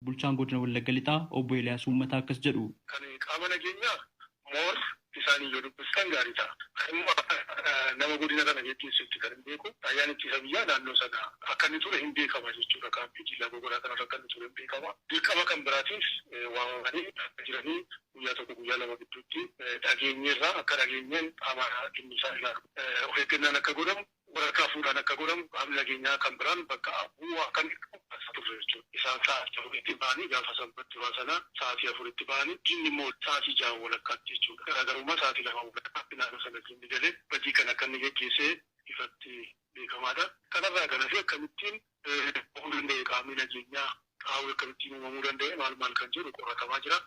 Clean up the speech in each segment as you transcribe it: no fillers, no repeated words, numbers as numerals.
Bulchaan godina Wallagga Lixaa obbo Eeliyaas Uummataa akkas jedhu. Kan qaama nageenyaa moor isaanii yoo dubbistan gaarii ta'a. Immoo nama godina kana geggeessutti kan hin beeku raayyaan ittisa biyyaa naannoo sana akka inni ture hin beekama jechuudha. Kaampii Diillaa Gogoraa kanarra akka inni ture hin beekama. Dirqama kan biraatiif waamamanii akka jiranii guyyaa tokko guyyaa lama gidduutti dhageenyeerraa akka dhageenyeen qaama dhimmi isaa ilaalu of eeggannaan akka godhamu waraqaa fuudhaan akka godhamu qaamni nageenyaa kan biraan bakka bu'uu akka inni qabu turre jechuudha. Isaan sa'aatii 4tti ba'anii gaafa sanbata duraa sana sa'aatii 4tti ba'anii diinni immoo sa'aatii 6 walakkaatti jechuudha. Garaagarummaa sa'aatii 2 walakkaatti naannoo sana diinni galee badii kan akka inni geggeessee ifatti beekamaadha. Kanarraa kan hafe akkamittiin uumamuu danda'e qaamni nageenyaa qaawwi akkamittiin uumamuu danda'e maal maal kan jedhu qoratamaa jira.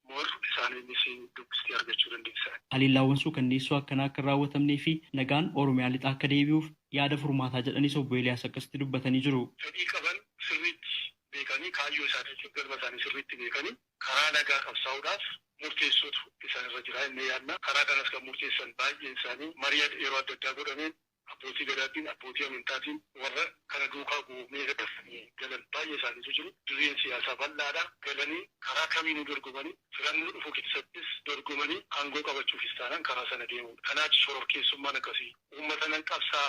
Moor isaaniinis dubbistee argachuu dandeessa. Haleellaawwan suukanneessoo akkanaa akka hin raawwatamnee fi nagaan Oromiyaa lixaa akka deebi'uuf yaada furmaataa jedhanis obbo Eeliyaas akkasitti dubbatanii jiru. Fedhii qaban sirriitti beekanii kaayyoo isaaniitiif galma isaanii sirriitti beekanii karaa nagaa qabsaa'uudhaaf murteessuutu isaan irra jira inni yaadna. Karaa kanas kan murteessan baay'een isaanii marii yeroo adda addaa godhameen abbootii gadaatiin abbootii amantaatiin warra kana duukaa bu'uumee dabarsanii galan baay'ee isaaniitu jiru. Dirreen siyaasaa bal'aadha. Galanii karaa kamiinuu dorgomanii filannoo dhufu keessattis dorgomanii aangoo qabachuufis taanaan karaa sana deemudha. Kanaaf shororkeessummaan akkasii uummata nan qabsaa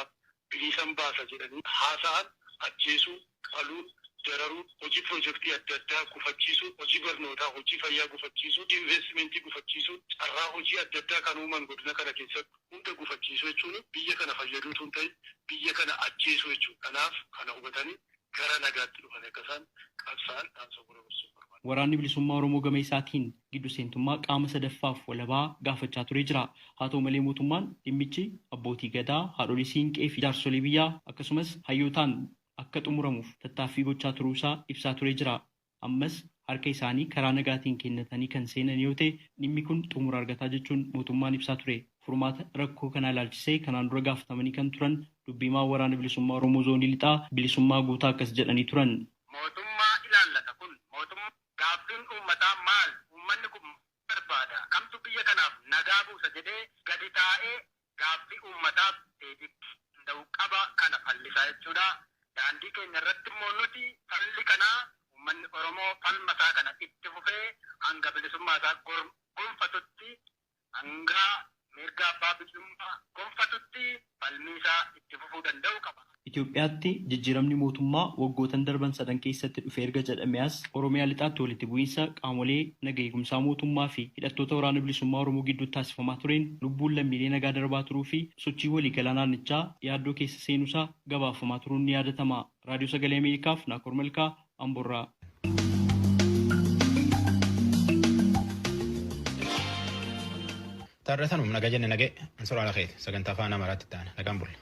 bilisan baasa jedhanii haasa'an ajjeesuu, qaluu, dararuu, hojii piroojeektii adda addaa gufachiisuu, hojii barnootaa, hojii fayyaa gufachiisuu, investimentii gufachiisuu, carraa hojii adda addaa kan uuman godina kana keessatti hunda gufachiisuu jechuun biyya kana fayyaduutu hin ta'in biyya kana ajjeesuu jechuudha. Kanaaf kana hubatanii gara nagaatti dhufanii akka isaan qabsaa'an dhaamsa dabarsuu barbaada. Waraanni bilisummaa Oromoo gama isaatiin giddu seentummaa qaama sadaffaaf walabaa gaafachaa turee jira. Haa ta'u malee mootummaan dhimmichi abbootii gadaa, haadholii siinqee fi jaarsolii biyyaa akkasumas hayyootaan akka xumuramuuf tattaaffii gochaa turuusaa ibsaa turee jira. Ammas harka isaanii karaa nagaatiin kennatanii kan seenan yoo ta'e dhimmi kun xumura argataa jechuun mootummaan ibsaa ture. Furmaata rakkoo kanaa ilaalchisee kanaan dura gaafatamanii kan turan dubbiimaa waraana bilisummaa Oromoo zoonii lixaa bilisummaa guutaa akkas jedhanii turan. Mootummaa ilaallata kun mootummaa gaaffiin uummataa maal uummanni kun barbaada kamtu biyya kanaaf nagaa buusa jedhee gadi taa'ee gaaffii uummataaf deebii danda'u qaba kana fallisaa jechuudha. Daandii keenya irratti immoo nuti falli kanaa uummanni Oromoo falma isaa kana itti fufee hanga bilisummaa isaa gonfatutti hanga mirga abbaa biyyummaa gonfatutti falmii isaa itti fufuu danda'u qaba. Itoophiyaatti jijjiiramni mootummaa waggootan darban sadan keessatti dhufe erga jedhamee as Oromiyaa lixaatti walitti bu'iinsa qaamolee naga eegumsaa mootummaa fi hidhattoota waraana bilisummaa Oromoo gidduutti taasifamaa tureen lubbuun lammiilee nagaa darbaa turuu fi sochii waliigalaa naannichaa yaaddoo keessa seenuusaa gabaafamaa turuun ni yaadatama. Raadiyoo Sagalee Ameerikaaf Naakoor Malkaa Amboorraa. Taarratanum naga jenne nagee ansoraa lakeeti sagantaa afaan Amaaraatti ta'an nagaan bulla.